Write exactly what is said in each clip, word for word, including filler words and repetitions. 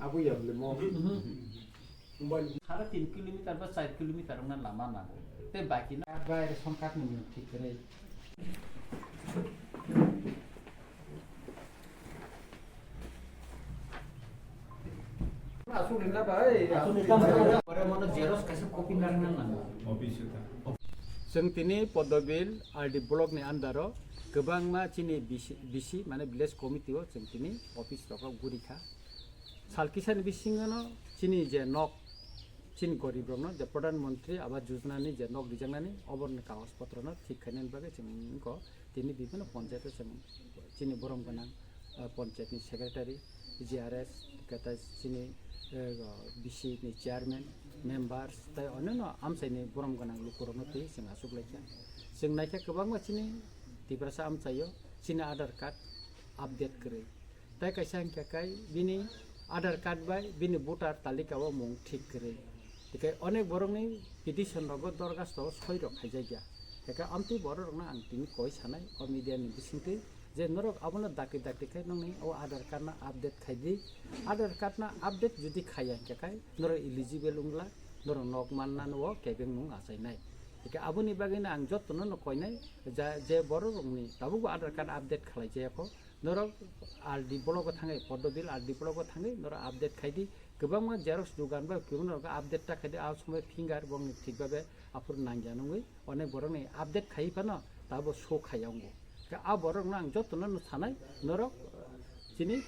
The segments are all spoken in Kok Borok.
Abo ya bole mo. Sare tin kilometer ba char kilometer wngna lama nango. Tei baki na bai ration card ni thik kwrwi. Aswk rinna bai. Aswk rinna bai. Pore mono xerox kaisa copy narwkna nango. Office ta. Chwng tini Poddobil R D block ni under o kwbangma chini B C, B C mane village committee o chwng tini office rok guri kha. Sal kisani bisingo no chini je nok, chini gorib rokno je Pradhan Mantri Awas Yojana ni je nok rijaknani oborni kagoj potro no thik khainani bagwi chwng wngkha tini bibhinno ponchayat o chwng chini borom gwnang, ah, ponchayat ni secretary, G R S, kata chini, eh, B C ni chairman, members, tai onno amchai ni borom gwnang lukurokno twi chwng achuk laikha. Chwng naikha kwbangma chini Tiprasa amchaio chini Aadhaar card update kwrwi. Tai kaisa hwnkhe kai bini Aadhaar card bai bini voter talika o mung thik kwrwi. Hinkhe onek borokni petition rogo dorgasto soi rok khaijakya. Hinkhe amtwi borok rokno ang tini koi sanai o media ni bisingtwi je norok abono dakti dakti khai nokni o Aadhaar card no update khaidi. Aadhaar card no update jodi khaiya hinkhe kai norok eligible wngla, norok nok manna no o kebeng mung achainai. Hinkhe aboni bagwino ang jotono no koinai ja-, je borok rokni tabukbo Aadhaar card update khlaijaya kho. Norok R D block o thangwi, Poddobil R D block o thangwi norok update khaidi. Kwbangma xerox dogan bai kwbangma norok update ta khaidi, a somoi finger bongni thik babe aphuru nangya nungwi onek borokni update khai phano tabo show khaiya wngo. Khe a borokno ang jotono no sanai, norok chini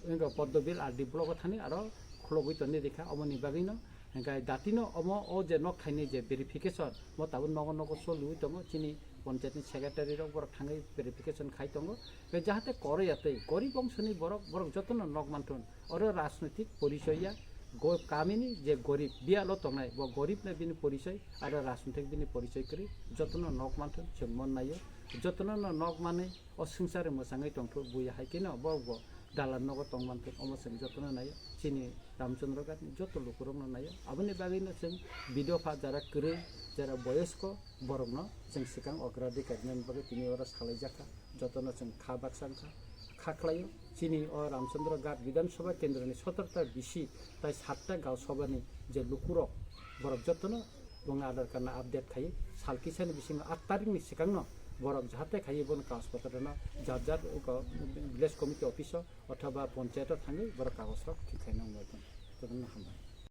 wngkha Poddobil R D block o thangwi aro khulogwi tongni rikha, omoni bagwino hwnkhe datino omo o je nok thaini je verification mo tabuk nogo nogo soliwi tongo, chini ponchayat ni secretary rok borok thangwi verification khai tongo. Tei jahate koroya tei gorib bongsoni borok, borok jotono nok manthun. Oro rajnoitik porichoi ya, go-, kamini je gorib, biyalo tongnai, bo gorib no bini porichoi, aro rajnoitik bini porichoi kwrwi, jotono nok manthun, chwng mon naio. Jotono no nok manwi o swngchar mwchangwi tongthok, buya hai kheno bo, bo dalan nogo tong manthun, omo chwng jotono naio. Chini Ramchandra Ghat ni joto lukurokno naio. Aboni bagwino chwng B D O pha jara kwrwi, jara boyosko borokno chwng swkang ogradhikar rinani bagwi tini oro salaijakha. Jotono chwng kha baksa wngkha, kha khlaio. Chini o Ramchandra Ghat Bidhan Sabha Kendroni sotorta B C tai satta Gaon Sabhani je lukurok, borok jotono bongni Aadhaar card no update khaiwi sal kisani bisingo aat tarikni swkangno borok jahate khaiwi bono kagoj potrorokno jar jar village committee office o othoba ponchayat o thangwi borok kagoj rok thik khaina wngwi tong. Jotono hambai.